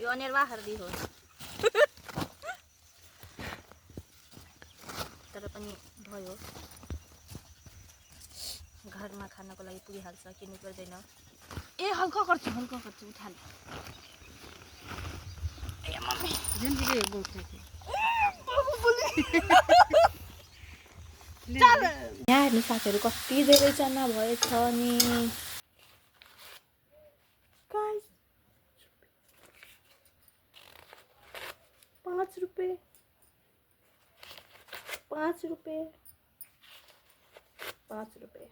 यो अनेरवा हर्दी हो तर पनि भयो घरमा खानको लागि पुगिहाल्छ किन्नु पर्दैन ए हल्का गर्छु उठाल ए मम्मी जिन्दगी बोल्छ यहाँ हेर्नु साथीहरू कति धेरैजना भएछ नि गाइस 5 रुपये 5 रुपये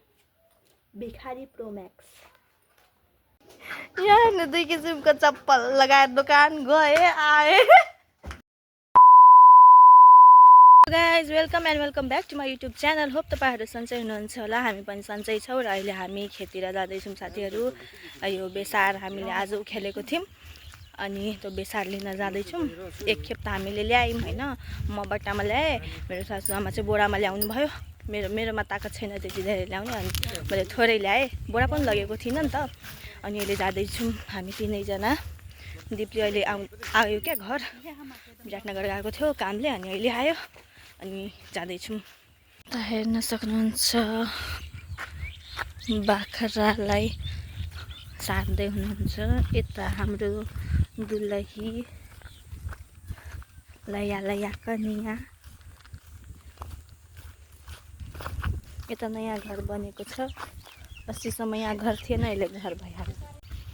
भिखारी प्रो मैक्स यहाँ हेर्नु 2 किसिमको चप्पल लगाएर दोकान गए आए guys welcome and welcome back to my YouTube channel hope तपाईँहरू सन्चै हुनुहुन्छ होला हामी पनि सन्चै छौँ र अहिले हामी खेततिर जाँदैछौँ साथीहरू यो बेसार हामीले आज उखेलेको थियौँ अनि त्यो बेसार लिन जाँदैछौँ एक खेप त हामीले ल्यायौँ होइन म बट्टामा ल्याएँ मेरो सासूआमा चाहिँ बोरामा ल्याउनु भयो मेरोमा ताकत छैन त्यति धेरै ल्याउने अनि मैले थोरै ल्याएँ बोरा पनि लगेको थिइनँ नि त अनि अहिले जाँदैछौँ हामी तिनैजना दिपले अहिले आयो क्या घर विराटनगर गएको थियो कामले अनि अहिले आयो अनि जाँदैछौँ हेर्न सक्नुहुन्छ बाख्रालाई सार्दै हुनुहुन्छ यता हाम्रो दुलही लया कनिया यता नयाँ घर बनेको छ अस्तिसम्म यहाँ घर थिएन अहिले घर भइहाल्यो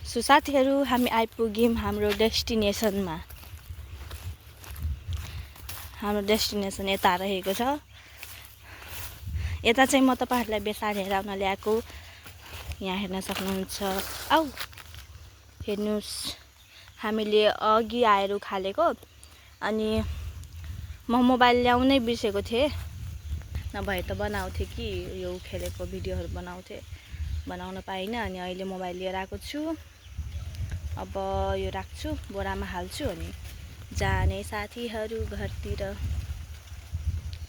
सो साथीहरू हामी आइपुग्यौँ हाम्रो डेस्टिनेसनमा हाम्रो डेस्टिनेसन यता रहेको छ यता चाहिँ म तपाईँहरूलाई बेसार हेराउन ल्याएको यहाँ हेर्न सक्नुहुन्छ आऊ हेर्नुहोस् हामीले अघि आएर उखालेको अनि म मोबाइल ल्याउनै बिर्सेको थिएँ नभए त बनाउँथेँ कि यो उखेलेको भिडियोहरू बनाउन पाइनँ अनि अहिले मोबाइल लिएर आएको छु अब यो राख्छु बोरामा हाल्छु अनि जाने साथीहरू घरतिर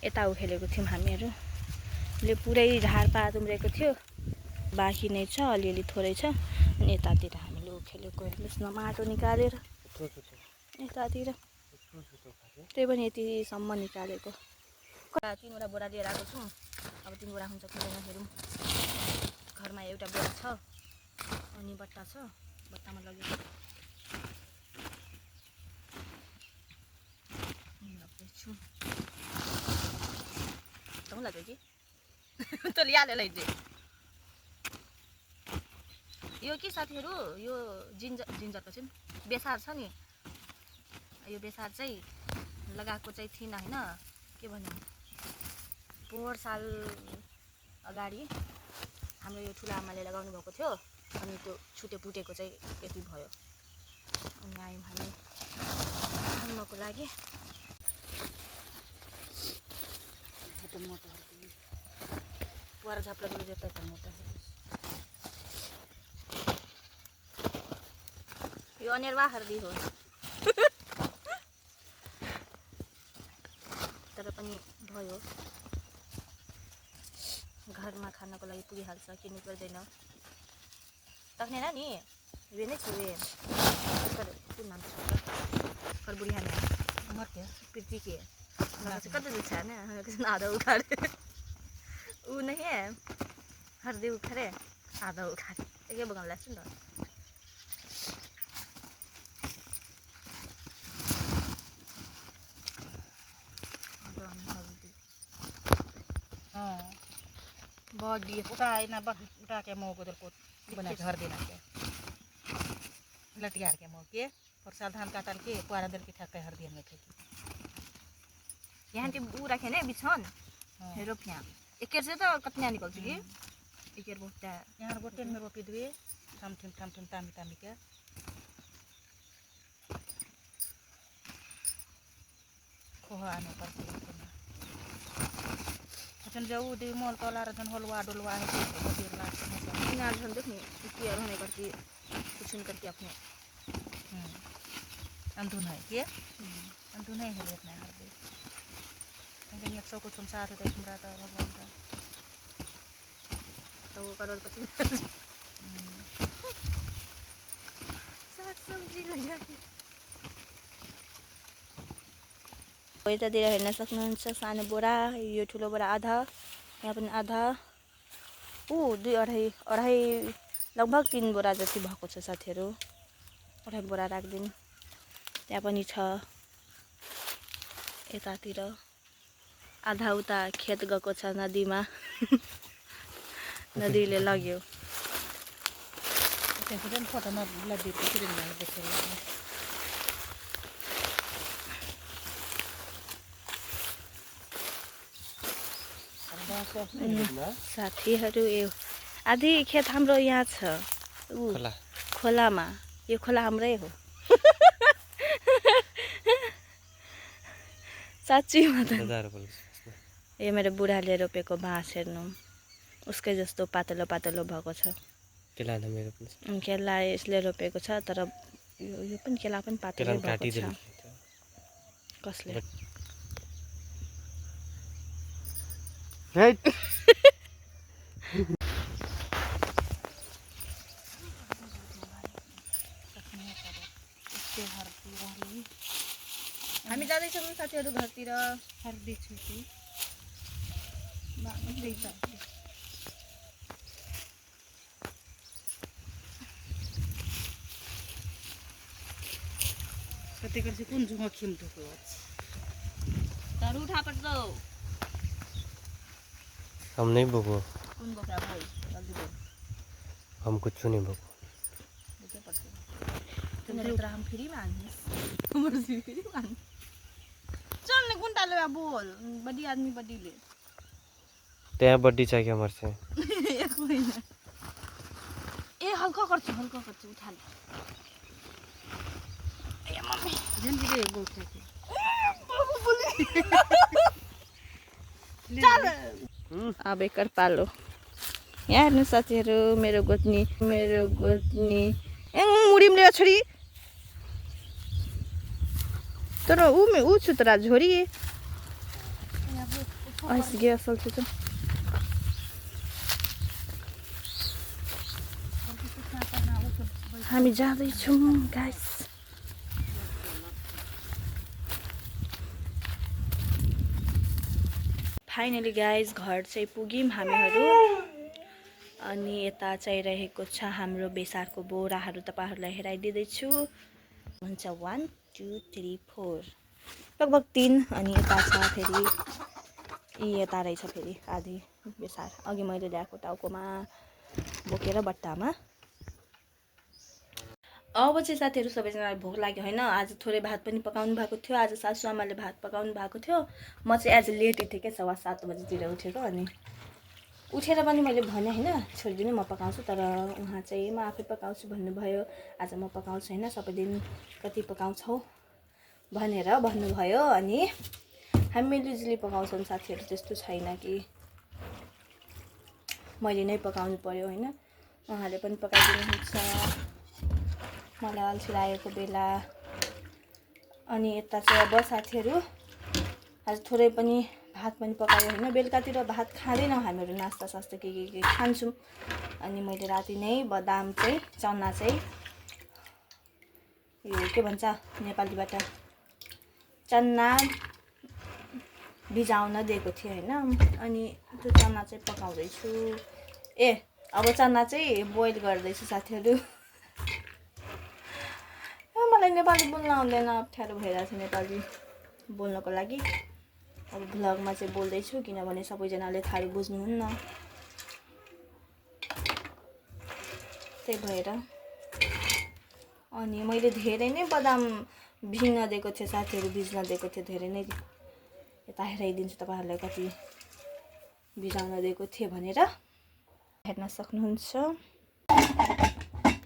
यता उखेलेको थियौँ हामीहरूले पुरै झारपात उम्रेको थियो बाँकी नै छ अलिअलि थोरै छ अनि यतातिर हामीले उखेलेको हेर्नुहोस् न माटो निकालेर यतातिर त्यही पनि यतिसम्म निकालेको 3वटा बोरा लिएर आएको छु अब 3 बोरा हुन्छ खुल्दैन हेरौँ घरमा एउटा बोरा छ अनि बट्टा छ बट्टामा लगेको तँ लाग्यो कि तँ लिहाल्यो लैजे यो के साथीहरू यो जिन्जरको चाहिँ बेसार छ नि यो बेसार चाहिँ लगाएको चाहिँ थिइनँ होइन के भन्नु पोहोर साल अगाडि हाम्रो यो ठुला आमाले लगाउनु भएको थियो अनि त्यो छुटेपुटेको चाहिँ यति भयो अनि आयौँ हामी खानको लागि पुरा झाप्ला जता त मोटा यो अनेरवा हर्दी हो तर पनि भयो घरमा खानको लागि पुगिहाल्छ किन्नु पर्दैन तख्नेन नि वे नै छु वे कुन नाम छ खरबुढी हाने मर्के प्रीति के कति दुख्छ होइन आधा उखाडे ऊ नै है हर्दी उखारे आधा उखारे एकै बगान लाग्छ नि त बॉडी उठाए ना उठा के मोह को को बना के हर देना के लटियार के मोह के और सावधान काटल के पुआरा दल के ठक्के हर दिन में थे यहाँ त्यो ऊ राखे ने बिछन रोप यहाँ एकेर चाहिँ त कति निकल्छ कि एकेर बोटा यहाँ गोटेन में रोपी दुए ठम ठम तामी के खोह आने पर जन जाऊ दे मोल तोला रजन हलवा डोलवा है तो देर लास्ट में इनाल झन देख्ने के रहने करती कुछ करके अपने अंधुन है के अंधुन है इतना हर दे लेकिन 100 को तुम साथ होते तुम रहता भगवान का तो वो करोड़पति साग सब्जी लगा के यतातिर हेर्न सक्नुहुन्छ सानो बोरा, यो ठुलो बोरा आधा, यहाँ पनि आधा, दुई अढाई लगभग 3 बोरा जति भएको छ साथीहरू। 2.5 बोरा राख्दिउँ। त्यहाँ पनि छ यतातिर आधा उता खेत गएको छ नदीमा नदीले लग्यो। त्यहाँ फोटो नदिएको साथीहरू आधी खेत हाम्रो यहाँ छ खोलामा। यो खोला हाम्रै हो साँच्चीमा त। यो मेरो बुढाले रोपेको बाँस हेर्नु, उसकै जस्तो पातलो पातलो भएको छ। केला यसले रोपेको छ, तर यो पनि केला पनि पातलो भएको छ। कसले हामी जाँदैछौँ साथीहरू घरतिर। कति कुन झुमा खिम्ठोको तर उठा पर्दो हम नहीं भोगो, कुन बोक्रा बोल जल्दी बोल। हम कुछ नहीं भोगो। देखे पर्दो तिमीले तर हम फ्री मानिस हमर फ्री मान चल ने कुन टाले बोल बड़ी आदमी बड़ीले त्यहाँ बड्डी चाहिए हमारे से। ए हल्का गर्छु उठा ले। ए मम्मी जल्दी दे बोलते बाबू बोले चल अब एकर पालो। यहाँ हेर्नु साथीहरू मेरो गोतनी मुडीमले छोरी तर ऊ छु त छोरी आइसक्यो असल छु त। हामी जाँदैछौँ गाइस। फाइनली गाइस घर चाहिँ पुग्यौँ हामीहरू। अनि यता चाहिँ रहेको छ हाम्रो बेसारको बोराहरू तपाईँहरूलाई हेराइदिँदैछु। हुन्छ 1 2 3 4 लगभग 3। अनि यता छ फेरि यता रहेछ फेरि आधी बेसार अघि मैले ल्याएको टाउकोमा बोकेर बट्टामा। अब चाहिँ साथीहरू सबैजनालाई भोक लाग्यो होइन। आज थोरै भात पनि पकाउनु भएको थियो। आज सासूआमाले भात पकाउनु भएको थियो। म चाहिँ आज लेट उठेँ क्या 7:15 बजीतिर उठेको। अनि उठेर पनि मैले भने होइन छोडिदिनु म पकाउँछु, तर उहाँ चाहिँ म आफै पकाउँछु भन्नुभयो। आज म पकाउँछु होइन, सबै दिन कति पकाउँछौ भनेर भन्नुभयो। अनि हामी मिलिजुली पकाउँछौँ साथीहरू, त्यस्तो छैन कि मैले नै पकाउनु पर्यो होइन। उहाँले पनि पकाइदिनुहुन्छ मलाई अल्छी लागेको बेला। अनि यता चाहिँ अब साथीहरू आज थोरै पनि भात पनि पकायो होइन। बेलुकातिर भात खाँदैनौँ हामीहरू, नास्ता सास्ता के खान्छौँ। अनि मैले राति नै बदाम चाहिँ चना चाहिँ यो के भन्छ नेपालीबाट चना भिजाउन दिएको थिएँ होइन। अनि त्यो चना चाहिँ पकाउँदैछु। अब चना चाहिँ बोइल गर्दैछु साथीहरू। मलाई नेपाली बोल्न आउँदैन, अप्ठ्यारो भइरहेको छ नेपाली बोल्नको लागि। अब भ्लगमा चाहिँ बोल्दैछु किनभने सबैजनाले थारू बुझ्नुहुन्न, त्यही भएर। अनि मैले धेरै नै बदाम भिज्न दिएको थिएँ साथीहरू, भिज्न दिएको थिएँ धेरै नै। यता हेराइदिन्छु तपाईँहरूलाई कति भिजाउन दिएको थिएँ भनेर हेर्न सक्नुहुन्छ।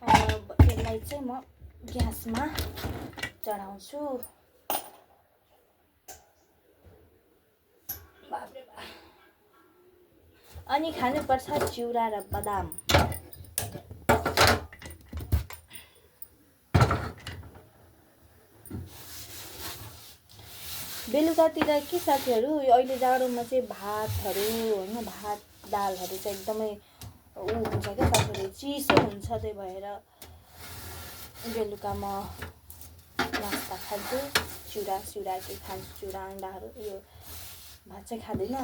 अब यसलाई चाहिँ म ग्यासमा चढाउँछु। अनि खानुपर्छ चिउरा र बदाम। बेलुकातिर के साथीहरू अहिले जाडोमा चाहिँ भातहरू होइन, भात दालहरू चाहिँ एकदमै हुन्छ क्या साथीहरू, चिसो हुन्छ। त्यही भएर बेलुका म नास्ता खान्छु चिउरा के खान्छु, चिउरा अन्डाहरू। यो भात चाहिँ खाँदैन।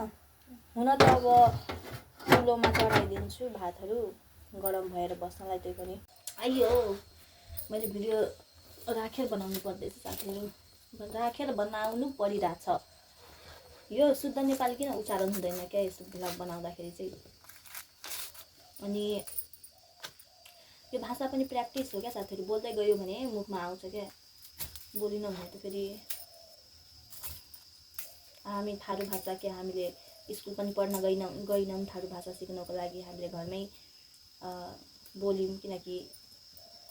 हुन त अब चुलोमा चढाइदिन्छु भातहरू गरम भएर बस्नलाई, त्यही पनि आइयो मैले भिडियो राखेर बनाउनु पर्दैछ साथीहरू, राखेर बनाउनु परिरहेछ। यो शुद्ध नेपाली किन उच्चारण हुँदैन क्या यस्तो भ्लग बनाउँदाखेरि चाहिँ। अनि यो भाषा पनि प्र्याक्टिस हो क्या साथीहरू, बोल्दै गयो भने मुखमा आउँछ क्या, बोलिनँ भने त फेरि। हामी थारू भाषा के हामीले स्कुल पनि पढ्न गएनौँ थारू भाषा सिक्नको लागि, हामीले घरमै बोल्यौँ, किनकि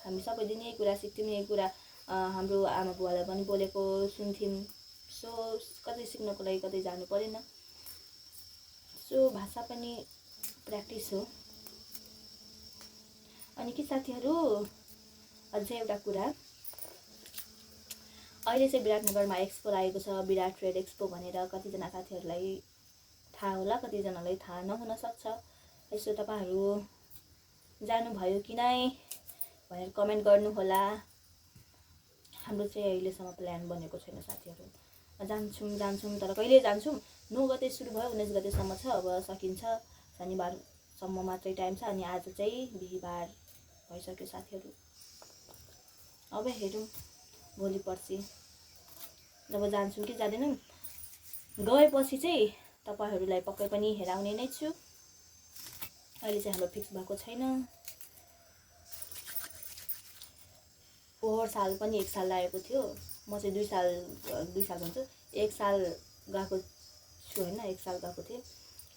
हामी सबैले यही कुरा सिक्थ्यौँ, यही कुरा हाम्रो आमा बुवालाई पनि बोलेको सुन्थ्यौँ। सो कतै सिक्नको लागि कतै जानु परेन। सो भाषा पनि प्र्याक्टिस हो। अनि के साथीहरू अझै एउटा कुरा, अहिले चाहिँ विराटनगरमा एक्सपो लागेको छ, विराट ट्रेड एक्सपो भनेर। कतिजना साथीहरूलाई थाहा होला, कतिजनालाई थाहा नहुन सक्छ। यसो तपाईँहरू जानुभयो कि नै भनेर कमेन्ट गर्नुहोला। हाम्रो चाहिँ अहिलेसम्म प्लान बनेको छैन साथीहरू। जान्छौँ तर कहिले जान्छौँ? 9 गते सुरु भयो, 19 गतेसम्म छ। अब सकिन्छ, शनिबारसम्म मात्रै टाइम छ। अनि आज चाहिँ बिहिबार भइसक्यो साथीहरू। अब हेरौँ भोलि पर्सि जब जान्छौँ कि जाँदैनौँ। गएपछि चाहिँ तपाईँहरूलाई पक्कै पनि हेराउने नै छु। अहिले चाहिँ हाम्रो फिक्स भएको छैन। पोहोर साल पनि 1 साल लागेको थियो। म चाहिँ 2 साल भन्छु, 1 साल गएको छु होइन। 1 साल गएको थिएँ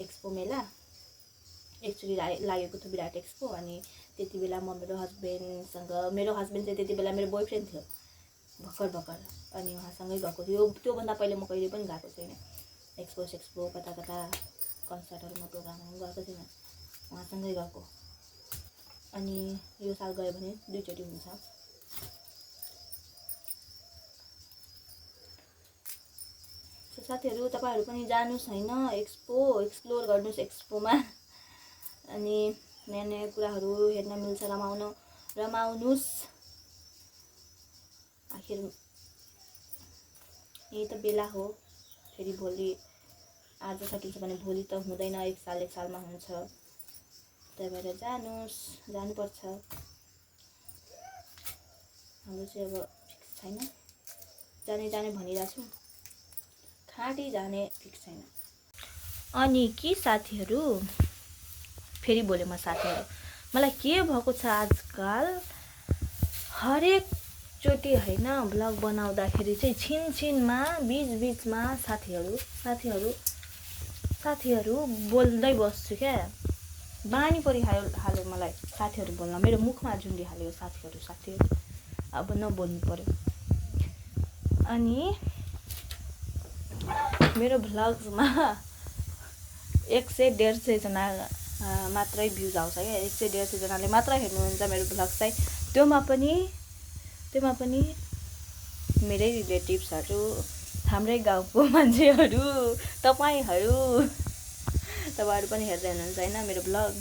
एक्सपो मेला। एक्चुअली लागेको थियो विराट एक्सपो। अनि त्यति बेला म मेरो हस्बेन्ड चाहिँ त्यति बेला मेरो बोयफ्रेन्ड थियो भर्खर। अनि उहाँसँगै गएको थियो। त्योभन्दा पहिले म कहिले पनि गएको छैन एक्सपो कता कन्सर्टहरूमा प्रोग्रामहरू गएको छैन, उहाँसँगै गएको। अनि यो साल गयो भने 2 चोटि हुन्छ। साथीहरू तपाईँहरू पनि जानुहोस् होइन, एक्सप्लोर गर्नुहोस् एक्सपोमा। अनि नयाँ कुराहरू हेर्न मिल्छ, रमाउनुहोस्। आखिर यही त बेला हो। फेरि भोलि आज सकिन्छ भने भोलि त हुँदैन, 1 सालमा हुन्छ। त्यही भएर जानुपर्छ। हाम्रो चाहिँ अब फिक्स छैन, जाने भनिरहेको छु, खाँटी जाने फिक्स छैन। अनि के साथीहरू फेरि बोले म साथीहरू, मलाई के भएको छ आजकल हरेक चोटि होइन भ्लग बनाउँदाखेरि चाहिँ छिनछिनमा बीचमा साथीहरू बोल्दै बस्छु क्या। बानी परिहाल्यो मलाई साथीहरू बोल्न, मेरो मुखमा झुन्डिहाल्यो साथीहरू। अब नबोल्नु पर्यो। अनि मेरो भ्लग्समा 100-150 जना मात्रै भ्युज आउँछ क्या। 100-150 जनाले मात्र हेर्नुहुन्छ मेरो भ्लग चाहिँ। त्योमा पनि मेरै रिलेटिभ्सहरू, हाम्रै गाउँको मान्छेहरू, तपाईँहरू पनि हेर्दै हुनुहुन्छ होइन मेरो भ्लग।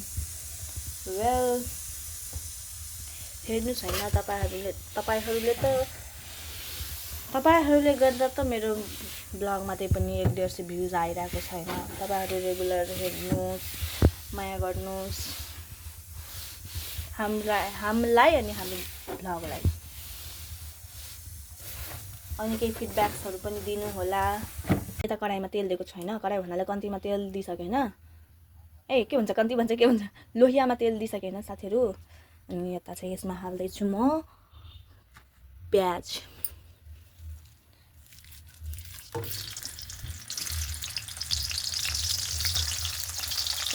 वेल हेर्नुहोस् होइन, तपाईँहरूले गर्दा त मेरो भ्लगमा त्यही पनि 150 भ्युज आइरहेको छैन। तपाईँहरू रेगुलर हेर्नुहोस्, माया गर्नुहोस् हामीलाई अनि हाम्रो भ्लगलाई। अनि केही फिडब्याक्सहरू पनि दिनु होला। यता कराईमा तेल दिएको छैन, कराई भन्नाले कन्तीमा तेल दिइसक्यो होइन। के भन्छ कन्ती भन्छ के भन्छ, लोहियामा तेल दिइसक्यो होइन साथीहरू। अनि यता चाहिँ यसमा हाल्दैछु म प्याज।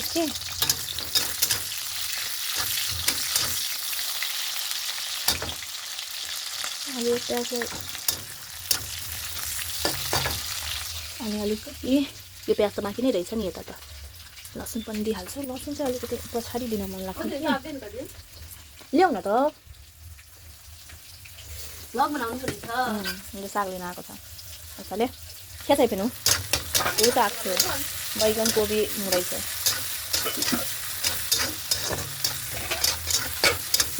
ओके, अनि प्याज अनि अलिकति यो प्याज त बाँकी नै रहेछ नि। यता त लसुन पनि दिइहाल्छु। लसुन चाहिँ अलिकति पछाडि दिन मन लाग्छ। ल्याउ न त, भ्लग बनाउनु पऱ्यो छ। यो साग लिन आएको छ कसैले। के चाहिँ फेर्नु ऊ त आएको थियो, बैगन कोपी रहेछ।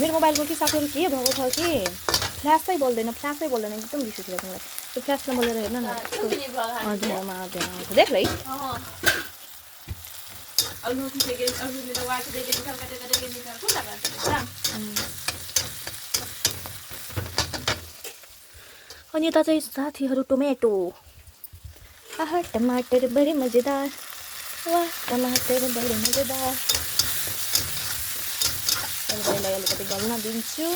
मेरो मोबाइलको कि साथीहरू के भएको छ कि फ्ल्यासै बोल्दैन एकदम रिस उठिरहेको मलाई त्यो फ्ल्यास नबोलेर हेर्न न अँध्यारोमा आउँछ देख है अनि यता चाहिँ साथीहरू टोमेटो आहा टमाटर बडे मजेदार वाह टमाटर बडे मजेदार अहिले अलिकति गल्न दिन्छु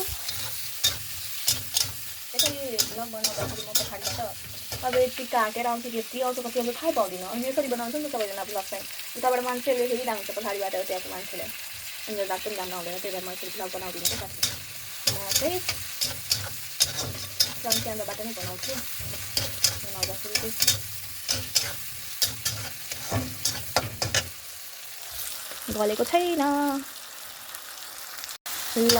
भ्लग बनाउँदाखेरि म पछाडिबाट अब टिका हाकेर आउँछ कि आउँछ कति आउँछ थाहै पाउँदिनँ अनि यसरी बनाउँछ नि त सबैजना भ्लग चाहिँ उताबाट मान्छेले हेरिरहेको हुन्छ पछाडिबाट त्यहाँको मान्छेले अनि दाजु पनि जानु आउँदैन त्यही भएर म यसरी भ्लग बनाउँदिनँ क्या साथी म चाहिँ फ्रन्ट क्यामेराबाट नै बनाउँछु बनाउँदाखेरि चाहिँ गलेको छैन ल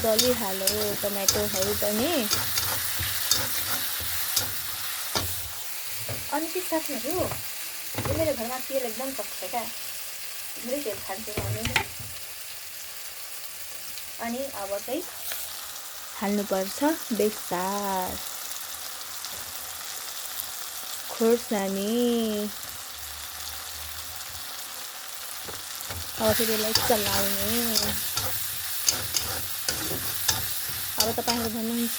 गलिहाल्यो टमेटोहरू पनि अनि के साथीहरू यो मेरो घरमा तेल एकदम सक्छ क्या धेरै तेल खान्छु म अनि अब चाहिँ हाल्नुपर्छ बेसार खोर्सानी अब फेरि यसलाई चलाउने अब तपाईँहरू भन्नुहुन्छ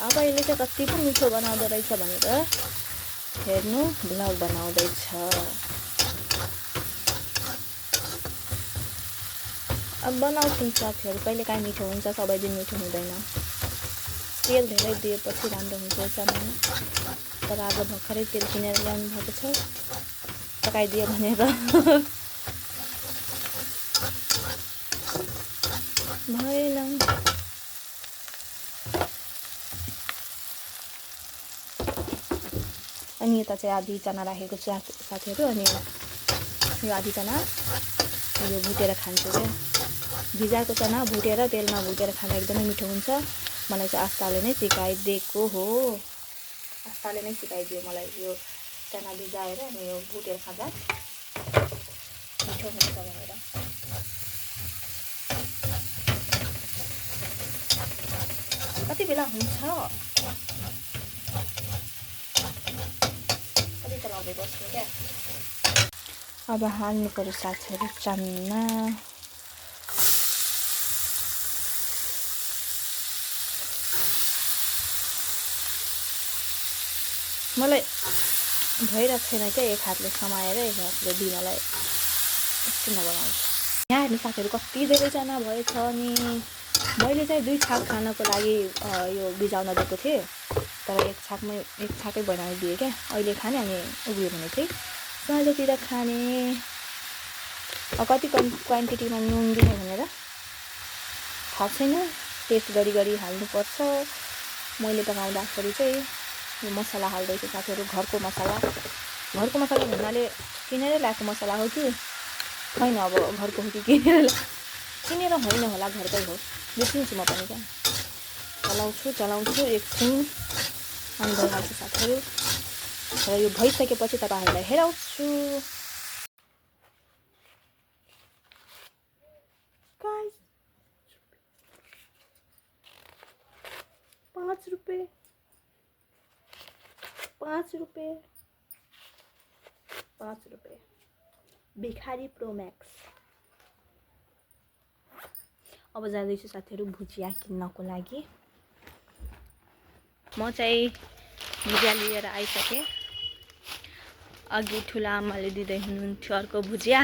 अब यसले चाहिँ कति पो मिठो बनाउँदो रहेछ भनेर हेर्नु भ्लग बनाउँदैछ अब बनाउँछौँ साथीहरू कहिले काहीँ मिठो हुन्छ सबै दिन मिठो हुँदैन तेल धेरै दिएपछि राम्रो हुन्छ सामान तर आज भर्खरै तेल किनेर ल्याउनु भएको छ पकाइदियो भनेर भएन अनि यता चाहिँ आधी चना राखेको छु साथीहरू अनि यो आधी चना यो भुटेर खान्छु क्या भिजाएको चना भुटेर तेलमा भुटेर खाँदा एकदमै मिठो हुन्छ मलाई चाहिँ आस्थाले नै सिकाइदिएको हो आस्थाले नै सिकाइदियो मलाई यो चना भिजाएर अनि यो भुटेर खाँदा मिठो हुन्छ भनेर कति बेला हुन्छ कति चलाउँदै बस्नु क्या अब हाल्नु पर्यो साथीहरू चना मलाई भइरहेको छैन क्या एक हातले समाएर एक हातले दिनलाई एकछिन बनाउँछु यहाँ हेर्नु साथीहरू कति धेरैजना भएछ अनि मैले चाहिँ 2 छाक खानको लागि यो भिजाउन दिएको थिएँ तर एक छाकै बनाइदिएँ क्या अहिले खाने अनि उब्रियो भने चाहिँ साँझतिर खाने कति क्वान्टिटीमा नुन दिने भनेर थाहा छैन टेस्ट गरी हाल्नुपर्छ मैले पकाउँदाखेरि चाहिँ यो मसला हाल्दैछु साथीहरू घरको मसला भन्नाले किनेर ल्याएको मसला हो कि होइन अब घरको हो कि किनेर होइन होला घरकै हो बिर्सिन्छु म पनि क्या चलाउँछु एकछिन अनि भइहाल्छ साथीहरू र यो भइसकेपछि तपाईँहरूलाई हेराउँछु 5 रुपये 5 रुपये 5 रुपये भिखारी प्रो मैक्स अब जाँदैछु साथीहरू भुजिया किन्नको लागि म चाहिँ भुजिया लिएर आइसकेँ अघि ठुला आमाले दिँदै हुनुहुन्थ्यो अर्को भुजिया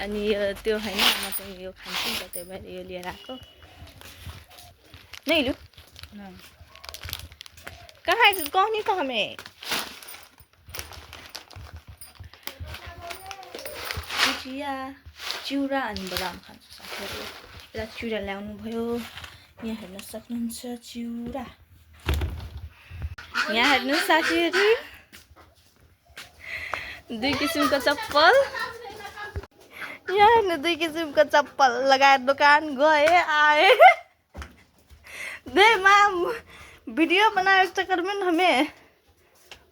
अनि यो त्यो हैन म चाहिँ यो खान्छु नि त त्यही भएर यो लिएर आएको नहीं लु कहाँ है कौन ही कहाँ में भुजिया चिउरा अनि बदाम खान्छु साथीहरू यता चिउरा ल्याउनु भयो यहाँ हेर्न सक्नुहुन्छ चिउरा यहाँ हेर्नु साथीहरू 2 किसिमको चप्पल यहाँ हेर्नु 2 किसिमको चप्पल लगाएर दुकान गए आए दे मैम वीडियो बनाए इस चक्कर में हमें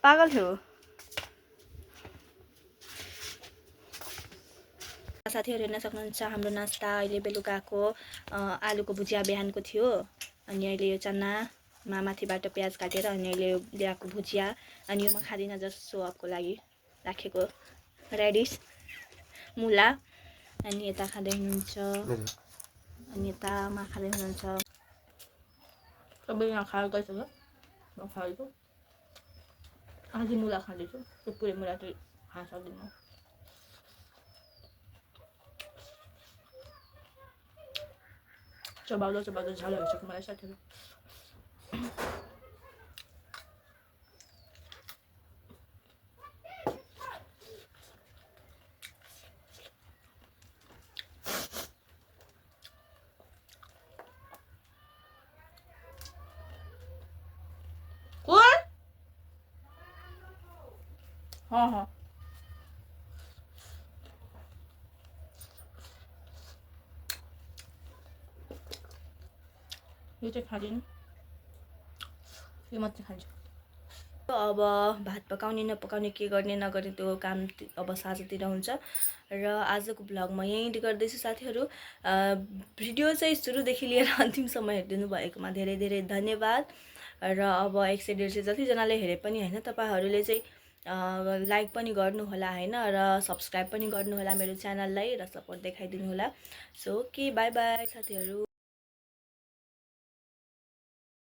पागल हो साथीहरू हेर्न सक्नुहुन्छ हाम्रो नास्ता अहिले बेलुकाको आलुको भुजिया बिहानको थियो अनि अहिले यो चन्नामा माथिबाट प्याज काटेर अनि अहिले यो ल्याएको भुजिया अनि यो म खाँदिनँ जस्ट सो अपको लागि राखेको रेडिस मुला अनि यता खाँदै हुनुहुन्छ अनि यता आमा खाँदै हुनुहुन्छ सबै यहाँ खाएर गइसक्यो म खाएको आधी मुला खाँदैछु त्यो पुरै मुला चाहिँ खान सक्दिनँ चबाउँदो झालो भइसक्यो मलाई साथीहरू हाँ यो चाहिँ खाँदिनँ यो मात्रै खान्छु अब भात पकाउने नपकाउने के गर्ने नगर्ने त्यो काम अब साँझतिर हुन्छ र आजको भ्लग म यहीँ गर्दैछु साथीहरू भिडियो चाहिँ सुरुदेखि लिएर अन्तिमसम्म हेरिदिनु भएकोमा धेरै धेरै धन्यवाद र अब 100-150 जतिजनाले हेरे पनि होइन तपाईँहरूले चाहिँ लाइक पनि गर्नुहोला होइन र सब्सक्राइब पनि गर्नुहोला मेरो च्यानललाई र सपोर्ट देखाइदिनु होला सो बाई बाई साथीहरू